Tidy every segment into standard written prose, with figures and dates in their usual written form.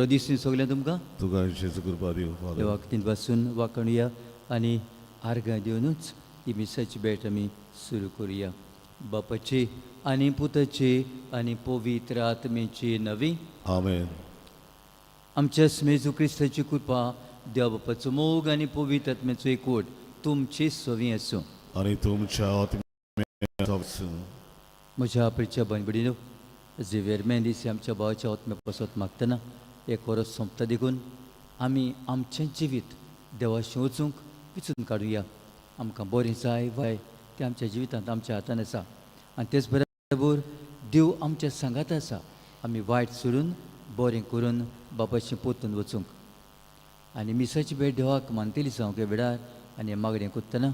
दिसूं सगळें तुमकां. तुका जेजू कृपा दिवं फादर. देवाक तीन पासून वाखणुया आनी आर्गां दिवनूच ही मिसाची भेट आमी सुरू करुया. बापाची आनी पुताची आनी पवित्र आत्मेची नवी. आमेन. आमच्या स्मेजू क्रिस्ताची कृपा, देव बापाचो मोग आनी पवित्र आत्म्याचो एकवट तुमची सवी आसूं. आनी तुमच्या आत्म्याक आसूं. म्हज्या प्रिच्या भयण भयणीनो, झेवियर मेंदीस आमच्या भावाच्या आत्म्या पासत मागतना एक वरस सोंपता देखून आमी आमचें जिवीत देवाशी वचूंक विचून काडुया. आमकां बरें जाय वाय तें आमच्या जिवितांत आमच्या हातान आसा आनी तेच बरोबर देव आमच्या सांगात आसा. आमी वायट सोडून बरें करून बापाशी पोतून वचूंक आनी मिसाची भेट देवाक मानतली जावंक वेळार आनी मागणें करतना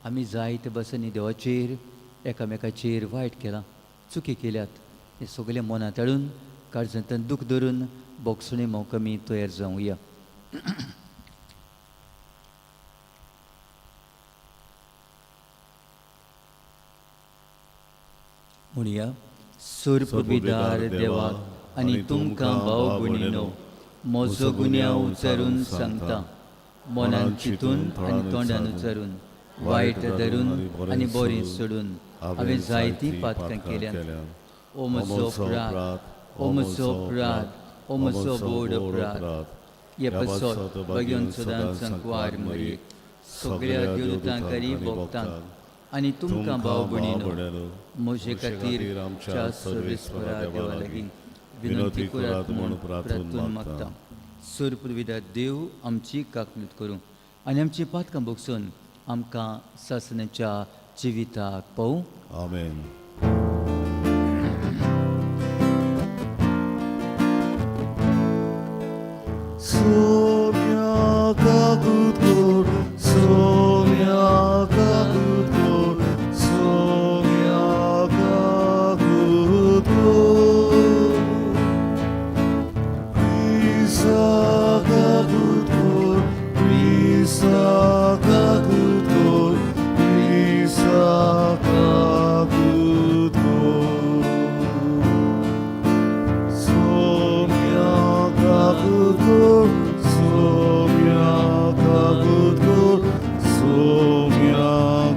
आमी जायते बसांनी देवाचेर एकामेकाचेर वायट केलां, चुकी केल्यात, हें सगळें मनांत हाडून काळजांतल्यान दूख धरून बोगसुणी मोक आमी तयार जावया. म्हणया, सुरपुविदार देवाक आनी तुमकां भाव भयणीनो म्हजो गुन्यांव उचारून सांगता. मनान चिंतून आनी तोंडान उचारून, वायट धरून आनी बरें सोडून हांवें जायतीं पातकां केल्यांत. ओ म्हजो अपराध, ओ म्हजो अपराध, ओ म्हजो बोड अपराध. हे पासत भगीवन सदांच सांकवार मरयेक सगळ्या देवदूतांक आनी भक्तांक आनी तुमकां भाव भयणीनो म्हजे खातीर आमच्या सर्वेस्परा देवा लागीं विनंती करात म्हूण प्रार्थून मागता. सुरपुर्विदा देव आमची काकणूत करूं आनी आमची पातकां भोगसून आमकां सासणाच्या जिविताक पावूं. आमेन. सोम्या काकूत कर, सोम्या काकूत कर, सोम्या काकूत कर. क्रिस्ता काकूत कर, क्रिस्ता काकूत कर, क्रिस्ता काकूत कर. सोम्या काकूत कर, सोम्या काकूत कर, सोम्या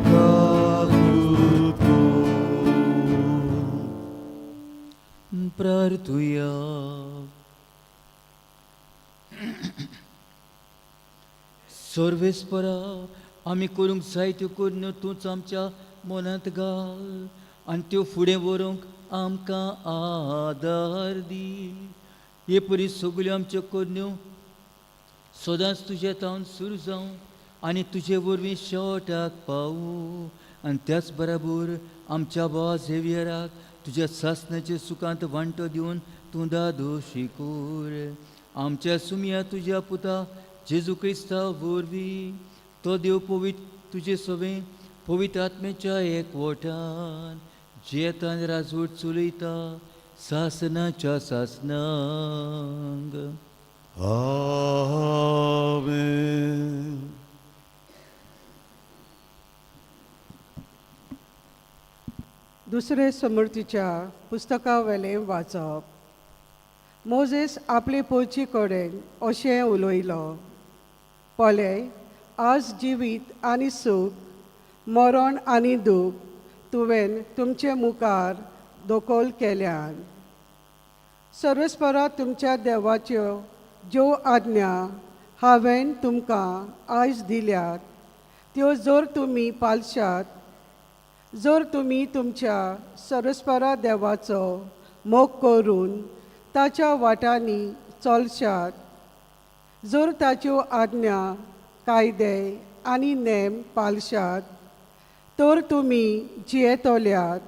काकूत कर. प्रार्थुया. सर्वेस्परा, आमी करूंक जाय त्यो करण्यो तूंच आमच्या मनांत घाल आनी त्यो फुडें व्हरूंक आमकां आदार दी. हे परी सगल्यो आमच्यो करण्यो सदांच तुज्या तावन सुरू जावं आनी तुजे वरवीं शेवटाक पावूं. आनी त्याच बराबर आमच्या भावा झेवियराक तुज्या सासणाच्या सुखांत वांटो दिवन तूं दादोशी कर. आमच्या सुमया तुज्या पुता जेजू क्रिस्ता वरवीं तो देव पवित्र तुजे सवें पवित्र आत्म्याच्या एकवटान जियेता आनी राजवट चलयता सासनाच्या सासनांग. आमेन. दुसरे समृद्धीच्या पुस्तकावेलें वाचप. मोजेस आपले पोची कडेन अशें उलयलो, पळय, आज जिवीत आनी सूख, मरण आनी दूख तुवें तुमचे मुखार दखल केल्यान. सर्वस्परा तुमच्या देवाच्यो ज्यो आज्ञा हांवें तुमकां आयज दिल्यात त्यो जर तुमी पालशात, जर तुमी तुमच्या सर्वस्परा देवाचो मोग करून ताच्या वाटांनी चलशात, जर ताच्यो आज्ञा, कायदे आनी नेम पालशात, तर तुमी जियेतल्यात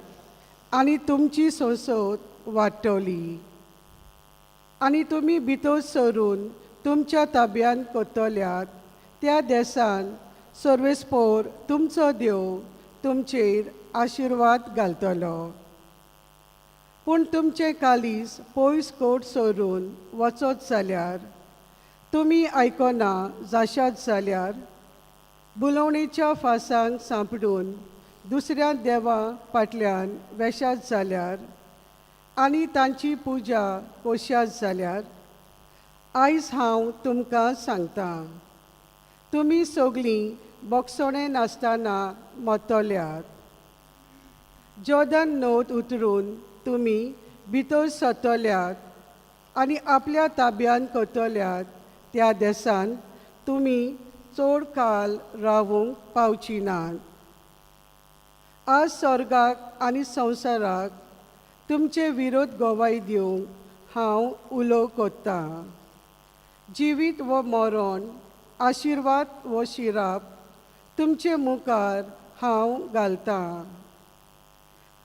आनी तुमची संसद वाडटली आनी तुमी भितर सरून तुमच्या ताब्यान करतल्यात त्या देसान सर्वेस्पोर तुमचो देव तुमचेर आशिर्वाद घालतलो. पूण तुमचें कालीस पयस कोट सरून वचत जाल्यार, तुमी आयकना जाशात जाल्यार, बुलोवणेच्या फासांक सांपडून दुसऱ्या देवा फाटल्यान वेशात जाल्यार आनी तांची पुजा कोशात जाल्यार, आयज हांव तुमकां सांगतां, तुमी सगळीं बोगसणें नासतना मरतल्यात. जॉर्दन न्हंयत उतरून तुमी भितर सरतल्यात आनी आपल्या ताब्यान करतल्यात त्या देसान तुमी चड काळ रावूंक पावची नात. आज स्वर्गाक आनी संवसाराक तुमचे विरोध गवाय दिवंक हांव उलो कोत्तां. जिवीत वो मरण, आशिर्वाद वो शिराप तुमचे मुखार हांव घालतां.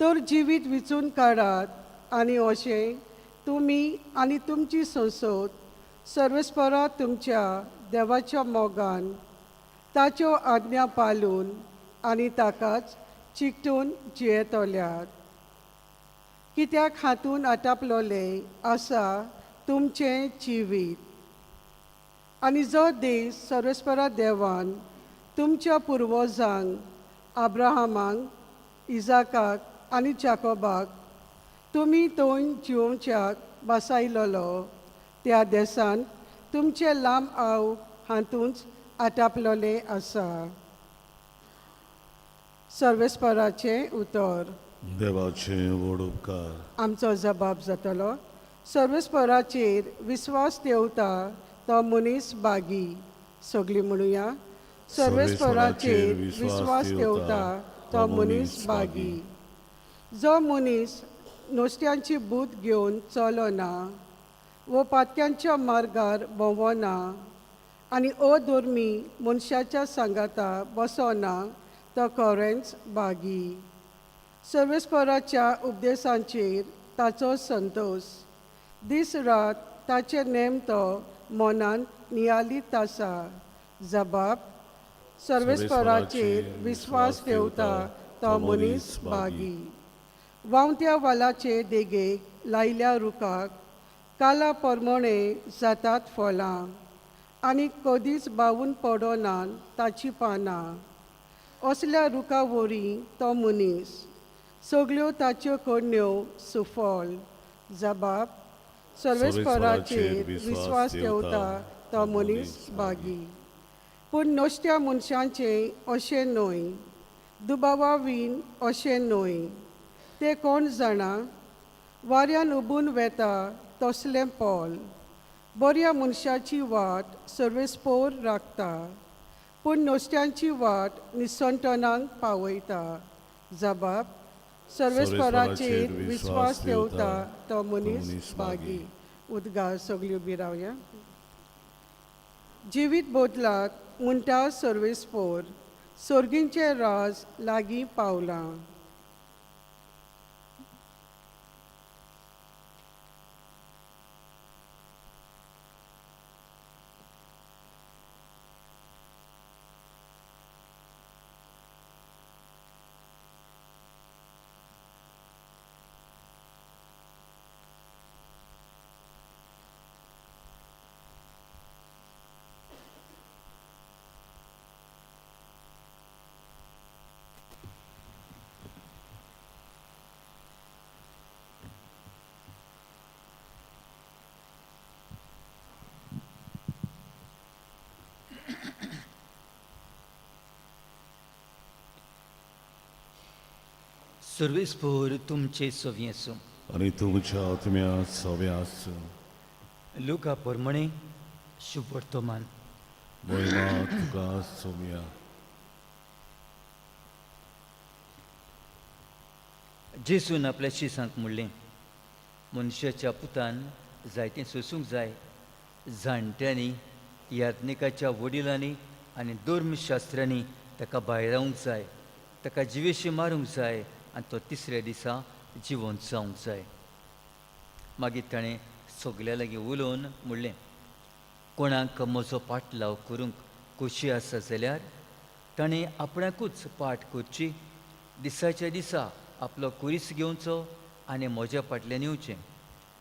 तर जिवीत विचून काडात आनी अशें तुमी आनी तुमची संसद सर्वस्परा तुमच्या देवाच्या मोगान ताच्यो आज्ञा पाळून आनी ताकाच चिकटून जियेतल्यात. कित्याक हातून आटापलोलें आसा तुमचें जिवीत. आनी जो देश सर्वेस्परा देवान तुमच्या पुर्वजांक अब्राहमाक, इजाकाक आनी जाकोबाक तुमी थंय जिवोवच्याक बसायलोलो त्या देसान तुमचें लांब आव हातूंच आटापलोलें आसा. सर्वेस्पराचें उतर. देवाचे व्हड उपकार. आमचो जबाब जातलो. सर्वेस्पराचेर विस्वास देवता तो मनीस बागी. सगळीं म्हणुया, सर्वेस्पराचेर विस्वास देवता तो मनीस बागी. जो मनीस नुस्त्यांची बूत घेवन चलना वो पातक्यांच्या मार्गार भोंवना आनी अधर्मी मनशाच्या सांगाता बसना तो खरेंच बागी. सर्वेस्पराच्या उपदेशांचेर ताचो संतोश, दीस रात ताचे नेम तो मनांत नियालीत आसा. जबाब, सर्वेस्पराचेर विस्वास ठेवता तो मनीस बागी. व्हांवत्या वालाचे देगेक लायल्या रुखाक काला परमणे जातात फळां आनी कदीच बावून पडना ताचीं पानां. असल्या रुखा वरी तो मनीस, सगल्यो ताच्यो करण्यो सुफळ. जबाब, सर्वेस्पराचेर विस्वास ठेवता तो मनीस बागी. पूण नश्ट्या मनशांचें अशें न्हय, दुबावा वीण अशें न्हय. ते कोण जाणा, वाऱ्यान उबून वेता तसलें पोल. बऱ्या मनशाची वाट सर्वेस्पोर राखता, पूण नुस्त्यांची वाट निसणटणाक पावयता. जबाब, सर्वेस्पराचेर विस्वास ठेवता तो मनीस बागी. उदगार. सगळी उबी रावया. जिवीत बदलात म्हणटा सर्वेस्पोर, सर्गींचें राज लागीं पावलां. सर्वेस्पोर तुमचे सवी आसूं. आनी तुमच्या आत्म्या सव्या आसूं. लुका परमणे शुभवर्तमान. मोहिमा तुका सोम्या. जेसून आपल्या शिसांक म्हणलें, मनशाच्या पुतान जायतें सोसूंक जाय. जाणट्यांनी, याज्ञिकाच्या वडिलांनी आनी धर्मशास्त्र्यांनी ताका भायरावंक जाय, ताका जिवेशी मारूंक जाय आनी तो तिसऱ्या दिसा जिवंत जावंक जाय. मागीर ताणें सगल्या लागीं उलोवन म्हणलें, कोणाक म्हजो पाटलाव करूंक खोशी आसा जाल्यार ताणें आपणाकूच पाठ करची, दिसाच्या दिसा आपलो कुरीस घेवचो आनी म्हज्या फाटल्यान येवचें.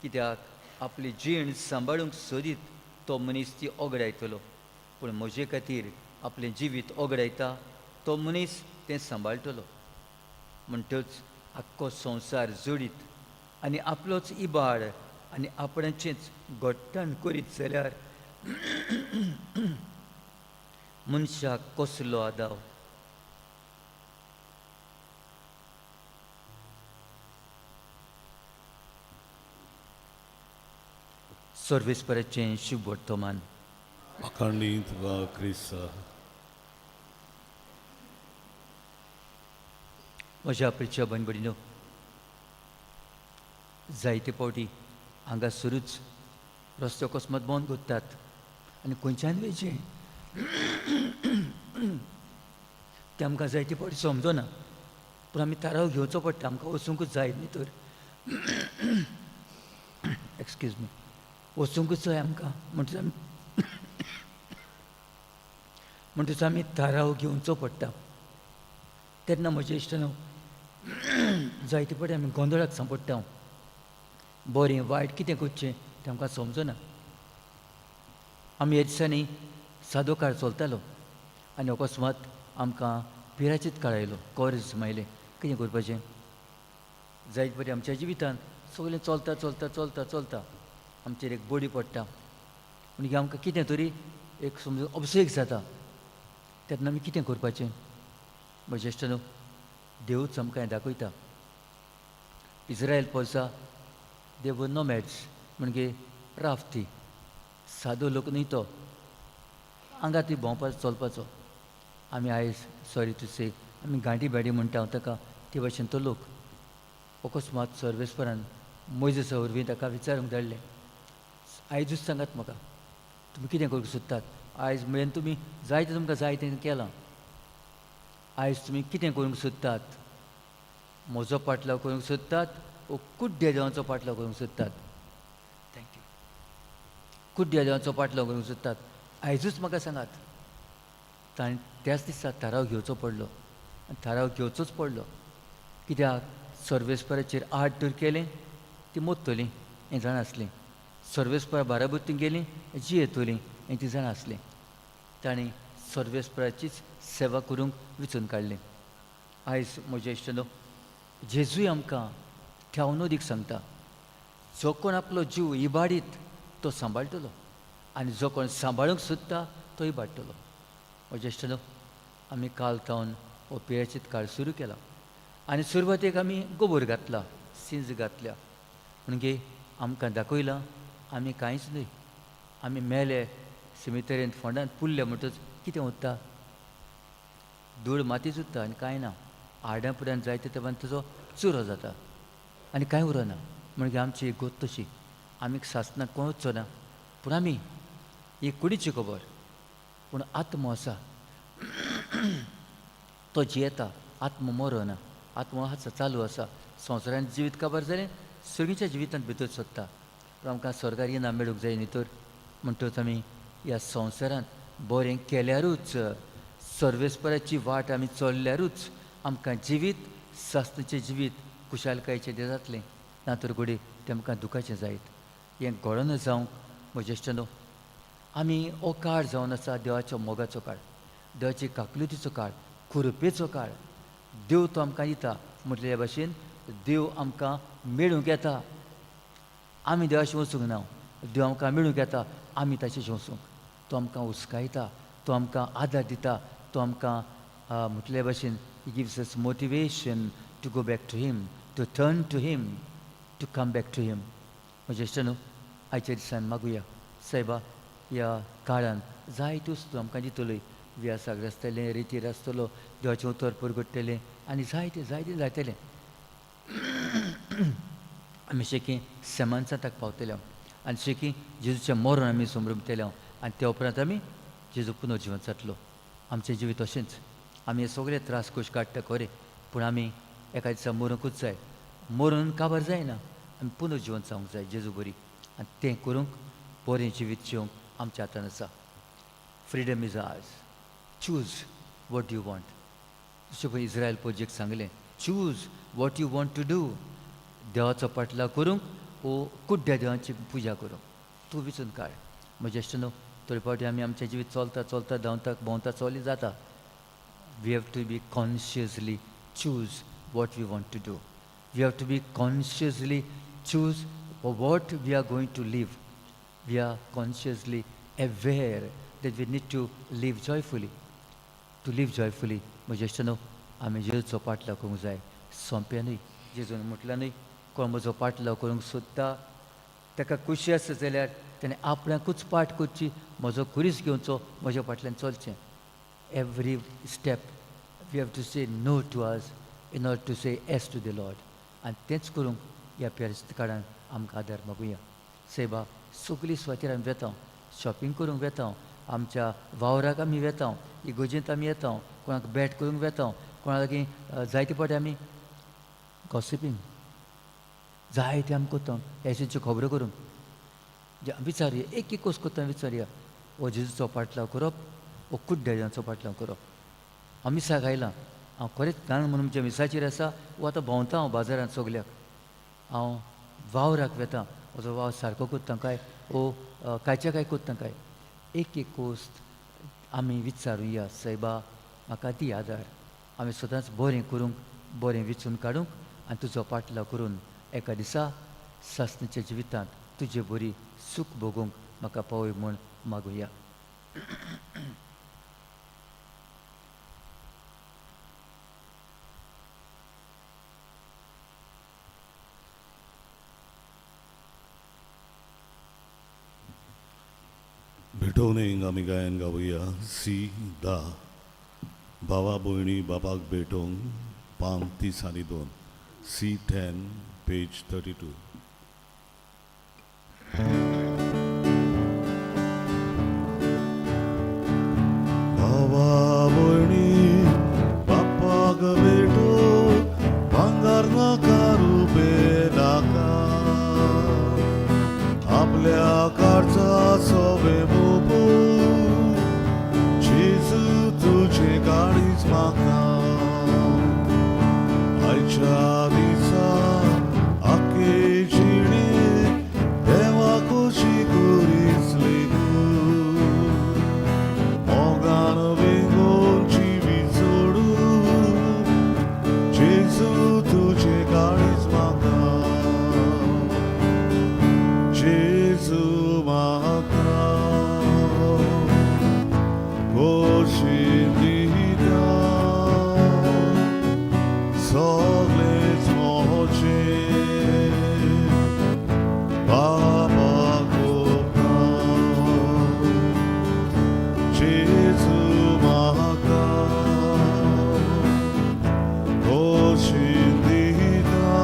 कित्याक आपली जीण सांबाळूंक सोदीत तो मनीस ती ओगडायतलो, पूण म्हजे खातीर आपलें जिवीत ओगडायता तो मनीस तें सांबाळटलो. म्हणटच आख्खो संवसार जोडीत आनी आपलोच इबाड आनी आपणाचेंच घट्टान करीत जाल्यार मनशाक कसलो आदाव? सर्वेस्पराचें शुभ वर्तमान. आखांडी तुका क्रिस्ता. म्हज्या प्रिच्या भयण भयणीनो, जायते फावटी हांगासरूच रस्तो अकस्मात बंद करतात आनी खंयच्यान वयचें तें आमकां जायते फावटी समजना, पूण आमी थाराव घेवचो पडटा, आमकां वचुंकूच जाय न्ही तर, एक्सक्यूज मी, वचुंकूच जाय आमकां. म्हणटच आमी थाराव घेवचो पडटा. तेन्ना म्हज्या इश्टानो, जायते फावटी आमी गोंदळाक सांपडटा, बरें वायट कितें करचें तें आमकां समजना. आमी ह्या दिसांनी सादो काळ चलतालो आनी अकस्मात आमकां पिराचीत काळ आयलो, कोर्ज मायलें, कितें करपाचें? जायते फावटी आमच्या जिवितांत सगळें चलता चलता चलता चलता आमचेर एक बडी पडटा, म्हणजे आमकां कितें तरी एक समज अबसेक जाता. तेन्ना आमी कितें करपाचें? म्हज्या इश्टानो, देवूच आमकां हें दाखयता. इस्रायल पोरसा दे वर नोमॅड्स, म्हणजे राफ्ती, सादो लोक न्हय तो, हांगा ती भोंवपाचो चलपाचो. आमी आयज सॉरी टू से आमी गांठी भाडी म्हणटा हांव ताका, ते भाशेन तो लोक. अकस्मात सर्वेस्परान मोयजेसा वरवीं ताका विचारूंक धाडलें, आयजूच सांगात म्हाका तुमी कितें करूंक सोदतात? आयज मेरेन तुमी जायतें तुमकां जाय तें केलां, आयज तुमी कितें करूंक सोदतात? म्हजो पाटलाव करूंक सोदतात वो कुड्ड्या देवांचो पाटलाव करूंक सोदतात? Thank you. कुड्ड्या देवांचो पाटलाव करूंक सोदतात, आयजूच म्हाका सांगात. ताणें त्याच दिसा थाराव घेवचो पडलो, आनी थाराव घेवचोच पडलो, कित्याक सर्वेस्पराचेर आड तर केलें ती मोत्तली हें जाणा आसलें, सर्वेस्परा बाराबर ती गेलीं जियेतलीं हें ती जाणा आसलें. ताणें सर्वेस्पराचीच सेवा करूंक विचून काडलें. आयज म्हज्या इश्टानो, जेजूय आमकां थ्यावनोदीक सांगता, जो कोण आपलो जीव इबाडीत तो सांबाळटलो आनी जो कोण सांबाळूंक सोदता तो इबाडटलो. म्हज्या इश्टानो, आमी काल थावन हो पिराचीत काळ सुरू केला आनी सुरवातेक आमी गोबोर घातला, सिंज घातल्या, म्हणजे आमकां दाखयलां आमी कांयच न्हय, आमी मेले सिमितरेंत फोंडांत पुरले म्हणटच कितें उरता? धूळ मातीच उरता आनी कांय ना. आड्या पुड्यान जायते तेपान तुजो चुरो जाता आनी कांय उरना. म्हणजे आमची गोत तशी, आमी सासनाक कोण वचचो ना, पूण आमी ही कुडीची खबर, पूण आत्मो आसा तो जियेता, आत्मो मरना, आत्मो आसा, चालू आसा. संवसारांत जिवीत काबार जालें, सर्गीच्या जिवितांत भितर सोदता, पूण आमकां स्वर्गार इनाम मेळूंक जाय न्ही तर. म्हणटच आमी ह्या संवसारांत बरें केल्यारूच, सर्वेस्पराची वाट आमी चल्ल्यारूच आमकां जिवीत सासणाचें जिवीत खुशालकायेचें तें जातलें, ना तर घडये तें आमकां दुखाचें जायत. हें घडना जावंक म्हज्या इश्टानो, आमी हो काळ जावन आसा देवाच्या मोगाचो काळ, देवाची काकलुतीचो काळ, खुरपेचो काळ. देव तो आमकां दिता म्हटलेल्या भाशेन देव आमकां मेळूंक येता. आमी देवाशी वचूंक ना, देव आमकां मेळूंक येता, आमी ताचेशी वचूंक. तो आमकां हुस्कायता, तो आमकां आदार दिता, तो आमकां म्हटल्या भाशेन he gives us motivation to go back to him, to turn to him, to come back to him. म्हज्या इश्टानो, आयच्या दिसान मागुया, सायबा ह्या काळान जायत्यो वस्तू आमकां दितलोय, व्यासाक आसतलें, रितीर आसतलो, देवाचें उतर परगट्टलें आनी जायतें जायतें जातलें. आमी शेकी सेमानसांताक पावतले आनी शेकी जेजूचें मरण आमी समृमतले आनी त्या उपरांत आमी जेजू पुनर्जिवन जातलो. आमचें जिवीत अशेंच, आमी हे सगळे त्रास कश काडटा खरें, पूण आमी एका दिसा मरूंकूच जाय. मरून काबार जायना, आमी पुनर्जिवन जावंक जाय जेजू बरी, आनी तें करूंक बरें जिवीत जिवंक आमच्या हातान आसा. Freedom is ours, choose what you want. जशें पळय इस्रायल पोजेक सांगलें, choose what you want to do. देवाचो पाटलाव करूंक वो कुड्ड्या देवांची पुजा करूंक तूं विचून काड. म्हज्या इश्टानो, थोडे फावटी आमी आमचें जिवीत चलता चलता धांवता भोंवता चली जाता. We have to be consciously choose what we want to do. We have to be consciously choose What we are going to live, we are consciously aware that we need to live joyfully. To live joyfully म्हज्या इश्टांनो, आमी जेजूचो पाटलाव करूंक जाय. सोंपें न्हय. जेजून म्हटलें न्हय, कोण म्हजो पाटलाव करूंक सोदता ताका खुशी आसा जाल्यार तेणें आपणाकूच पाट करची, म्हजो खुरीस घेवचो, म्हज्या फाटल्यान चलचें. Every step we have to say no to us in order to say yes to the Lord. आनी तेंच करूंक ह्या पेरस्त काळान आमकां आदार मागुया. सायबा, सगळी सुवातेर आमी वेता, शॉपिंग करूंक वेता, आमच्या वावराक आमी वेता, इगोजेंत आमी येता, कोणाक भेट करूंक वेता, कोणा लागीं जायते फावटी आमी गॉसिपींग जायते आमी करता, हेच्यो खबरो करूंक विचारुया, एक एक कोस करता विचारुया. हो जेजूचो पाटलाव करप वो कुड्ड्याचो पाटलाव करप? हांव मिसाक आयलां, हांव खरेंच ल्हान म्हणून म्हज्या मिसाचेर आसा वो आतां भोंवता हांव बाजारांत सगल्याक? हांव वावराक वेता, म्हजो वावर सारको करता काय वो कायच्या काय करता काय? एक एक कोस्त आमी विचारुया. सायबा, म्हाका दी आदार, आमी सदांच बरें करूंक, बरें विचून काडूंक आनी तुजो पाटलाव करून एका दिसा सासणीच्या जिवितांत तुजे बरी सूख भोगूंक म्हाका पावय म्हूण मागुया. भेटवणेक आमी गायन गावया सी 10, भावा भयणी बापाक भेटोवंक, पान 32, C 10, page 32. भावा भयणी बापाक भेटो, भांगर नाका, रुपे नाका, आपल्या कारचा सोवे बोबो, जेजू तुझे काळीज म्हाका. आयच्या दिसा आखे जिणे देवा खोशी करीस लेगू, मोगान वेंगोवन जिवीत सोडू, जेजू तुझे काळीज म्हाका, जेजू म्हाका खोशी दिता, सगळेच म्हजें बाबाक ओंपता, जेजू म्हाका खोशी दिता,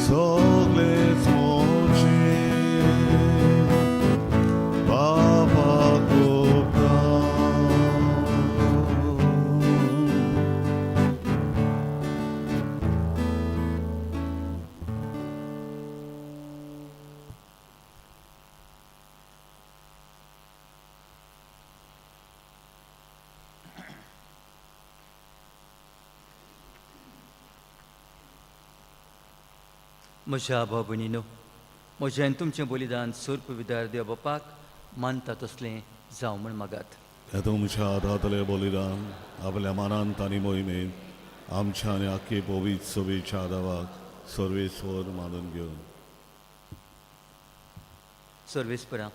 सगळेच म्हजें बाबाक ओंपता. म्हज्या भाव भयणीनो, म्हजें आनी तुमचें बलिदान सोर्प विदार देव बापाक मानता तसलें जावं म्हूण मागात. ह्या तुमच्या हातांतले बलिदान आपल्या मानांत आनी मोहिमेंत आमच्या आनी आख्खे पवित्र सभेच्या देवाक सर्वेस्वर मानून घेवन. सर्वेस्परा,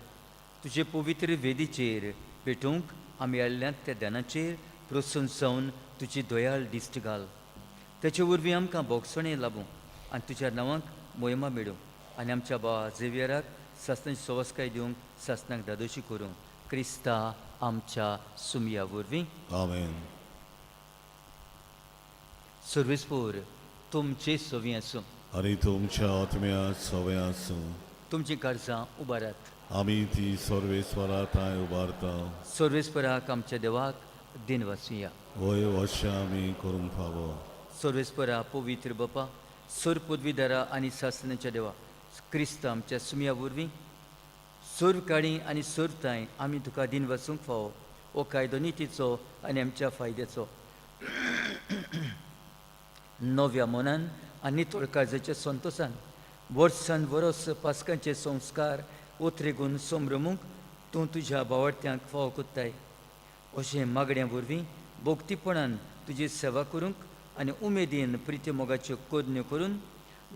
तुजे पवित्र वेदीचेर पेटोवंक आमी हाडल्यात त्या ध्यानाचेर प्रसन्न जावन तुजी दयाळ दिश्ट घाल. तेचे वरवीं आमकां भोगसणें लाबूं आनी तुज्या नांवाक मोहिमा मेळूं आनी आमच्या बाबा झेवियराक सासणाची सवस्काय दिवंक सासणाक धादोशी करूं, क्रिस्ता आमच्या सुमया वरवीं. आमेन. सर्वेस्पोर तुमचे सवी आसूं. आनी तुमच्या आत्म्या सवय आसूं. तुमचीं काळजां उबारात. आमी ती सर्वेस्वरा थांय उबारता. सर्वेस्पराक आमच्या देवाक दिन वाचुया. वय, अशें आमी करूंक फावो. सर्वेस्परा, पवित्र बापा, सोर पदवीदारा आनी सासणाच्या देवा, क्रिस्त आमच्या सुमया वरवीं सोर काळी आनी सोरताय आमी तुका दिन वचूंक फावो. हो कायदो नितीचो आनी आमच्या फायद्याचो. नव्या मनान आनी नितळ काळजाच्या संतोशान वर्सान वरस पास्कांचे संस्कार उतरेगून संभ्रमूंक तूं तुज्या बावडत्यांक फावो कोत्ताय. अशें मागण्या वरवीं भोक्तीपणान तुजी सेवा करूंक आनी उमेदीन प्रिती मोगाच्यो करण्यो करून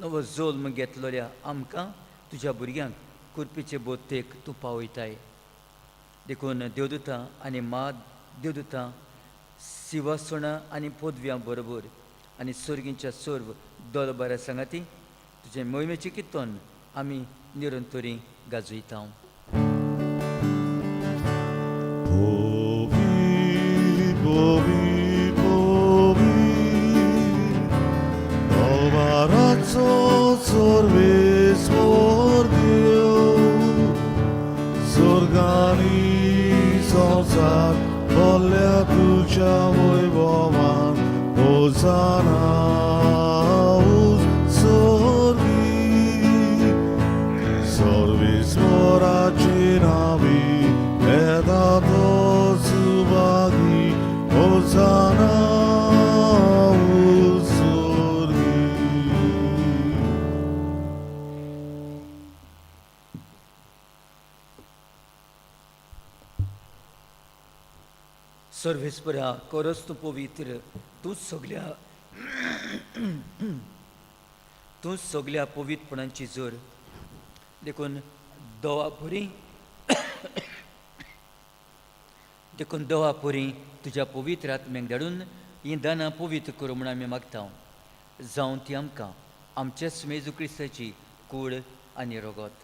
नवो जोल्म घेतलोल्या आमकां तुज्या भुरग्यांक कुरपीचे बोत्तेक तूं पावयताय. देखून देवदूतां आनी मा देवदूतां सिवासणां आनी पदव्यां बरोबर आनी सर्गींच्या सर्व दलबऱ्या सांगाती तुजें मोहिमेचें कित्तन आमी निरंतरी गाजयता. Povi, povi, povi, दरबाराचो सर्वेस्पर देव, स्वर्गानी संवसार भरल्या तुज्या वैभवान, होजाना स्वर्गी. सर्वेस्पराचे नावी येता तो सुभागी, होजाना स्वर्गी. सर्वेस्परा करस तूं पवित्र, तूं सगल्या पवित्रपणाची जोर. देखून दवापुरी देखून दवापुरी तुज्या पवित्र आत्म्याक धाडून हीं दानां पवित्र करूं म्हूण आमी मागता. जावं ती आमकां आमच्याच मेजू क्रिस्ताची कूड आनी रगत.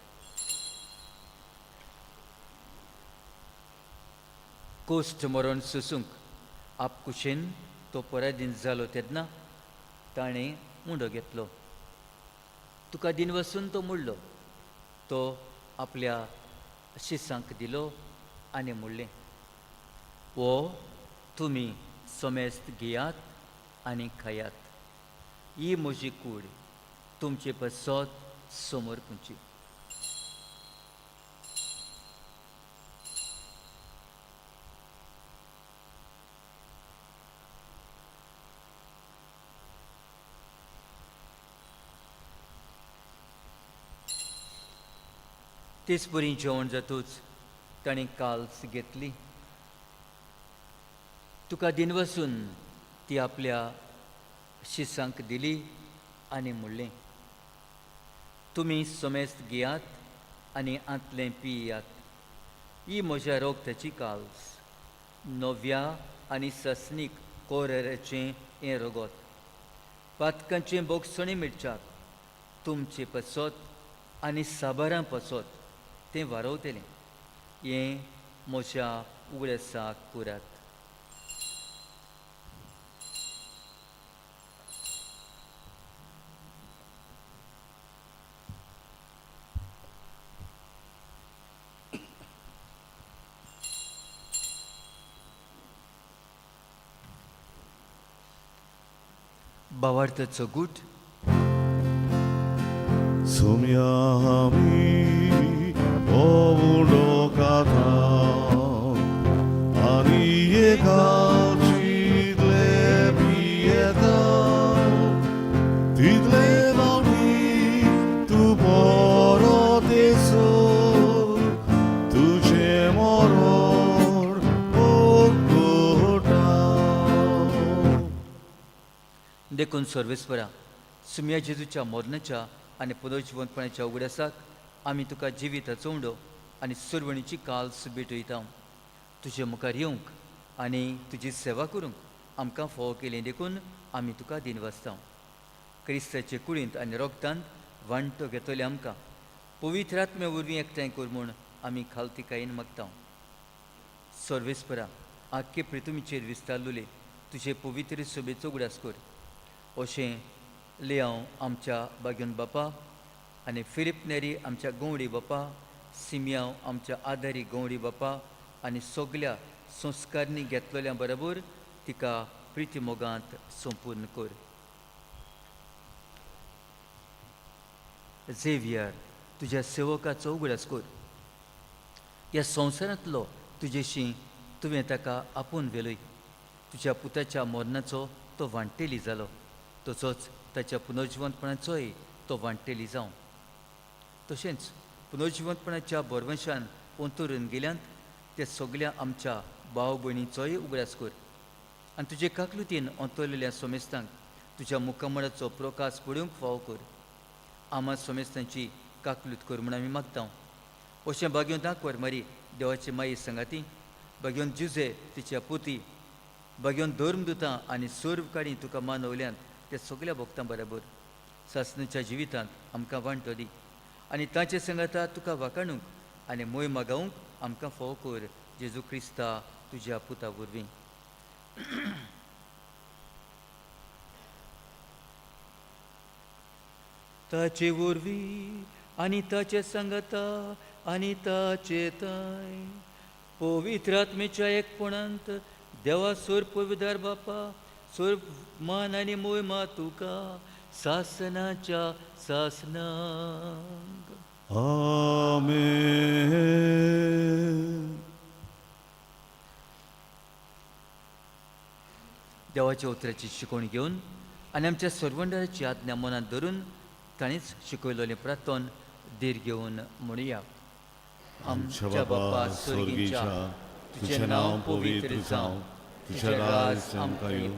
कोश्ट मरण सोसूंक आपकुशेन तो पराधीन जालो तेन्ना ताणें उंडो घेतलो. तुका दिन वसून तो मोडलो, तो आपल्या शिसांक दिलो आनी म्हणलें, हो तुमी समेस्त घेयात आनी खायात, ही म्हजी कूड तुमचे पसत समर्पूची. तेच परी जेवण जातूच ताणें काल्स घेतली, तुका दिन वसून ती आपल्या शिसांक दिली आनी म्हणलें, तुमी समेस्त घेयात आनी आंतलें पियात, ही म्हज्या रोगताची काल्स, नव्या आनी ससनीक कोरेराचें हें रगत, पातकांचें बोगसणें मिरच्याक तुमचे पसत आनी साबारां पसत तें वारवतलें, हें म्हज्या उगडासाक पुरात. भावार्थाचो गूट. सुम्या आमी हो उडो खाता आनी एकाचितले पियेता, तितले फावटी तूं परत येसो, तुजें मरण उक्तोटा. देखून सर्वेस्परा सुम्या जेजूच्या मरणाच्या आनी पुनर्जिवंतपणाच्या उगडासाक आमी तुका जिविताचो उंडो आनी सुरवणीची काल्स भेटयता. तुजे मुखार येवंक आनी तुजी सेवा करूंक आमकां फावो केली देखून आमी तुका दिनवासता. क्रिस्ताचे कुडींत आनी रोगतांत वांटो घेतले आमकां पवित्र आत्म्या वरवीं एकठांय कर म्हूण आमी खालतिकायेन मागता. सर्वेस्परा आख्खे प्रितुमीचेर विस्तारलेले तुजे पवित्र सभेचो उगडास कर. अशें लियांव आमच्या बागेवन बापा आनी फिलीप नेरी आमच्या गंवडी बापा, सिमियांव आमच्या आदारी गंवडी बापा आनी सगल्या संस्कारणी घेतलेल्या बरोबर तिका प्रिती मोगांत संपूर्ण कर. झेवियर तुज्या सेवकाचो उगडास कर. ह्या संवसारांतलो तुजेशी तुवें ताका आपोवन व्हेलय. तुज्या पुताच्या मरणाचो तो वांटेली जालो, तसोच ताच्या पुनर्जिवंतपणाचोय तो वांटेली जावं. तशेंच पुनर्जिवंतपणाच्या बरवंशान अंतरून गेल्यान ते सगल्या आमच्या भाव भयणीचोय उगडास कर आनी तुजे काकलुतीन अंतरलेल्या सोमेस्तांक तुज्या मुखामळाचो प्रकाश पडूंक फावो कर. आमा सोमेस्तांची काकलूत कर म्हूण आमी मागता. अशें भाग्योन दाखवर मारी देवाची माई संगाती, भाग्योन जुजे तिच्या पुती, भाग्योन धर्मदुतां आनी सर्व काणी तुका मानवल्यान ते सगल्या भक्तां बराबर सासणाच्या जिवितांत आमकां वांटो दी आनी ताचे संगाता तुका वाखाणूंक आनी मोय मागावंक आमकां फावो कर, जेजू क्रिस्ता तुज्या पुता वरवीं. ताचे वरवीं आनी ताचे संगता आनी ताचे ताय पवित्र आत्मेच्या एकपणांत देवा सोर पविदार बापा सोर मान आनी मोय तुका सासनाच्या सासनांक. आमेन. देवाच्या उतराची शिकवण घेवन आनी आमच्या सरवंडाराची आज्ञा मनांत धरून ताणेंच शिकयलेलें प्रार्थन धीर घेवन म्हणुया. आमच्या बापा स्वर्गीच्या, तुझें नांव पवित्र जावं, तुझें राज आमकां येवं,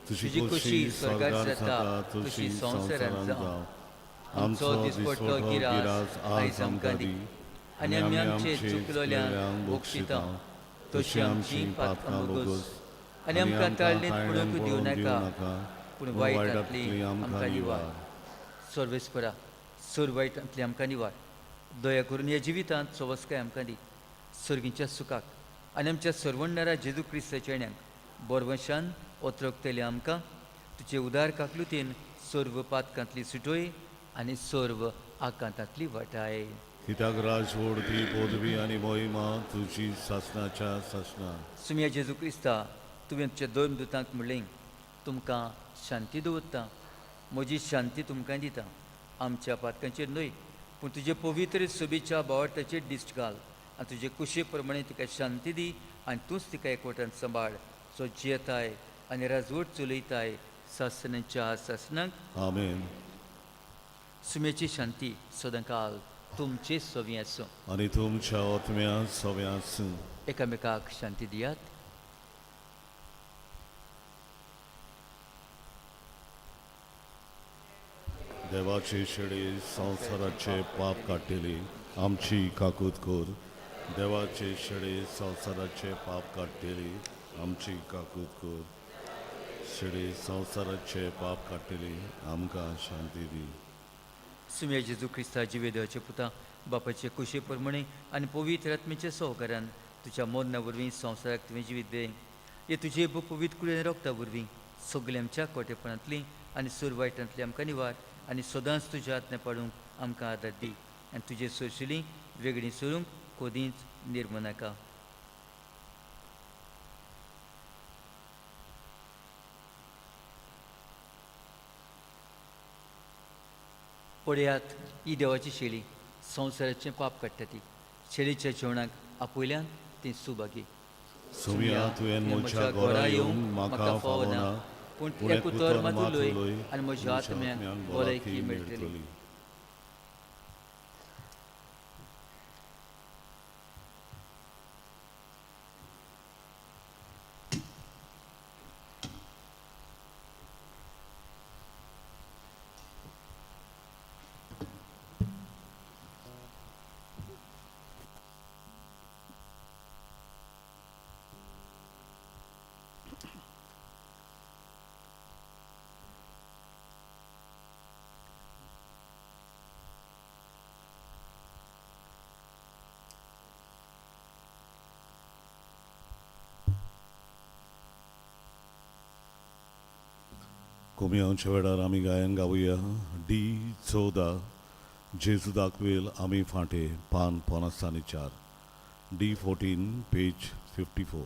तुजी खोशी स्वर्गार जाता तशी संवसारांत जावं. आमचो दिसपट्टो गिरास आयज आमकां दी आनी आमी आमचे चुकलोल्यांक बक्षिता तशी आमची पातकां बोगस आनी आमकां ताळणेंत पडूंक दिवं नाका, पूण वायटांतली आमकां निवार. सर्वेस्परा सोर वायटांतली आमकां निवार. दया करून ह्या जिवितांत सवस्काय आमकां दी, सर्गीच्या सुखाक आनी आमच्या सरवणणारा जेजू क्रिस्ताच्या येण्याक बोरवंशान ओत्रकतले आमकां तुजे उदार काकलुतीन सर्व पातकांतली सुटोय आनी सर्व आकांतांतली वाटाय. कित्याक राजवड ती पदवी आनी मोहिमा तुजी सासणाच्या सासणा. सुमिया जेजू क्रिस्ता, तुवें तुज्या दोन दुतांक म्हणलें, तुमकां शांती दवरता, म्हजी शांती तुमकां दिता. आमच्या पातकांचेर न्हय पूण तुजे पवित्र सोबीच्या बावडताचेर दिश्ट घाल आनी तुजे कुशे प्रमाणे तिका शांती दी आनी तूंच तिका एकवटान सांबाळ, सो जियेताय आनी राजवट चलयताय सासणाच्या सासणाक. आमेन. सुम्याची शांती सदांकाल तुमचे सवी आसूं आनी तुमच्या आत्म्या सव्या आसूं. एकामेकाक शांती दियात. देवाचे शेडे संवसाराचे पाप काडटली आमची काकूत कर. देवाचे शेडे संवसाराचे पाप काडटली आमची काकूत कर. शेडे संवसाराचे पाप काडटली आमकां शांती दी. सुम्या जेजू क्रिस्ता जिवे देवाचे पुता, बापाचे कुशे प्रमाणे आनी पवित्र आत्मेच्या सहकार्यान तुज्या मोदना वरवीं संवसाराक तुवें जिवीत दे. हे तुजे पवित्र कुडीन रोगता वरवीं सगळ्या आमच्या कोटेपणांतली आनी सुरवायटांतली आमकां निवार आनी सदांच तुज्या आज्ञा पाडूंक आमकां आदार दी आनी तुजे सोरशिली वेगळी सोरूंक कदींच निर्मनाका. पळयात ही देवाची शेळी संवसाराचें पाप काडटा ती शेळीच्या जेवणाक आपयल्यान ती सुभागी. सुम्या तुवें म्हज्या घरा येवंक म्हाका फावना, पूण एक उतर मात उलय आनी म्हज्या आत्म्याक भलायकी मेळटली. कोमियांच्या वेळार आमी गायन गावया डी 14 जेजू दाखवेल आमी फांटे पान 54, डी 14 पेज 54.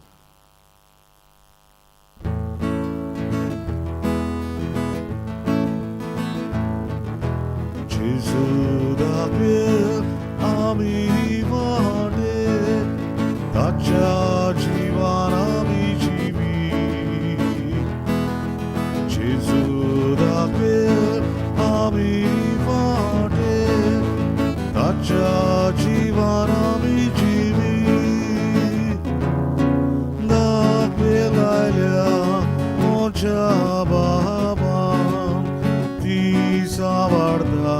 जेजू दाखवेल आमी फांटे ताच्या जिवान आमी जिवी. जेजू दाखवेल आमी फांटे ताच्या जिवान आमी जिवी. दाखवेल आयल्या म्हज्या बाबान ती सांबाळता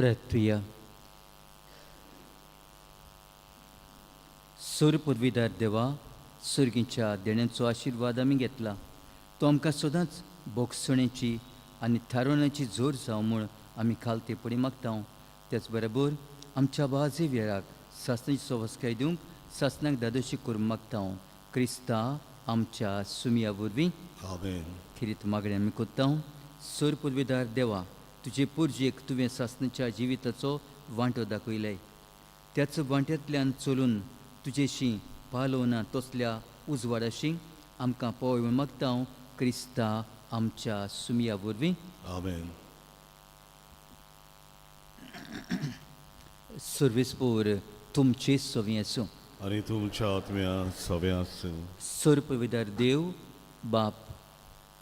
प्रार्थुया. सूर पुर्विदार देवा, सर्गीच्या देण्याचो आशिर्वाद आमी घेतला तो आमकां सदांच भोगसणेची आनी थारोवण्याची जोर जावं म्हूण आमी खालते पडी मागता. त्याच बरोबर आमच्या बाजे वेळाक सासणाची सवस्काय दिवंक सासणाक दादोशी करूंक मागता, क्रिस्ता आमच्या सुमिया वरवीं. आमेन. खेरीत मागणें आमी कोत्ता. सोर पुर्विदार देवा, तुजे पुर्जेक तुवें सासणाच्या जिविताचो वांटो दाखयले. त्याच वांट्यांतल्यान चलून तुजेशी पालोवना तसल्या उजवाडाशी आमकां पळय म्हूण मागता, क्रिस्ता आमच्या सुमिया वरवीं. आमेन. सर्वेस्पोर तुमचे सवी आसूं. आनी तुमच्या आत्म्या सवे आसूं. सोर पुर्विदार देव बाप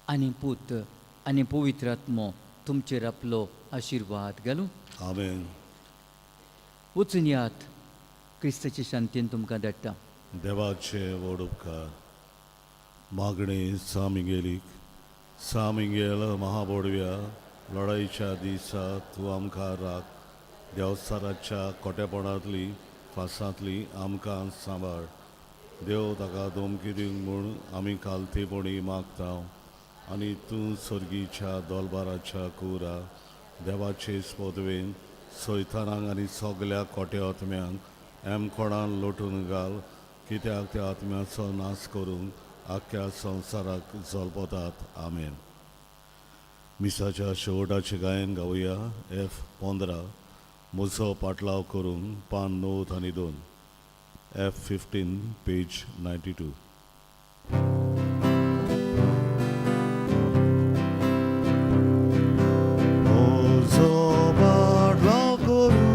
आनी पूत आनी पवित्र आत्मो तुमचेर आपलो आशिर्वाद घालूं. आमेन. वचून यात. क्रिस्ताचे शांतीन तुमकां धाडटा. देवाचे व्हड उपकार. मागणें सामिगेलीक. सामिगेल महाबोडव्या, लढाईच्या दिसा तूं आमकां राख. देवचाराच्या खोटेपणांतली फासांतली आमकां सांबाळ. देव ताका धमकी दिवंक म्हूण आमी खालतेपणी मागता. आनी तूं सर्गीच्या दोलबाराच्या कुरा देवाचे स्पोदवेन सैतानांक आनी सगल्या खोट्या आत्म्यांक एमकोणान लोटून घाल, कित्याक त्या आत्म्याचो नाश करूंक आख्ख्या संवसाराक जल्पतात. आमेन. मिसाच्या शेवटाचें गायन गावया एफ 15, म्हजो पाटलाव करूंक, पान 92, एफ 15, पेज 92. म्हजो पाटलाव करूं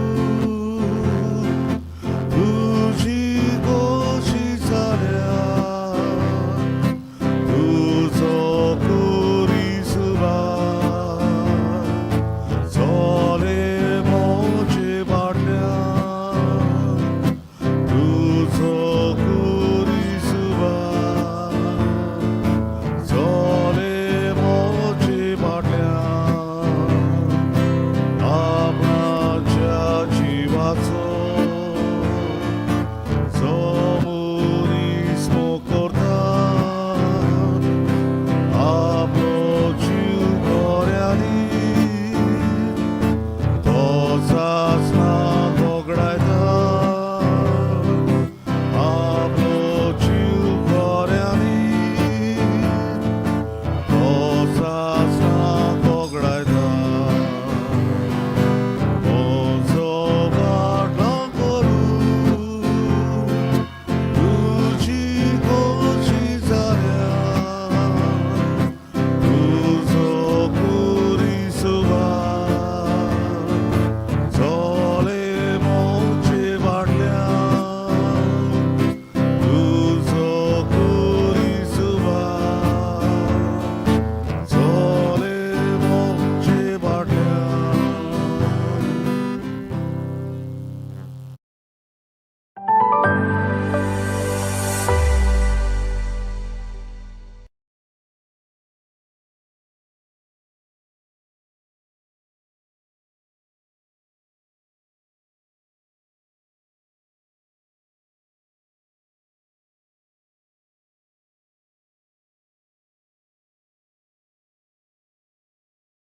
तुजी खोशी जाल्या, तुजो कुरीसुबा चले म्हजे फाटल्यान, तुजो कुरीसुबा चले म्हजे फाटल्यान, आपणाच्या जिवाचो जो मनीस मोग करता, आपलो जीव खऱ्यांनी तो सासणाक वगडायता, आपलो जीव खऱ्यांनी तो सासणाक वगडायता. म्हजो पाटलाव करूं तुजी खोशी जाल्या, तुजो कुरीसुबा चले म्हजे फाटल्यान, तुजो कुरीसुबा चले म्हजे फाटल्यान.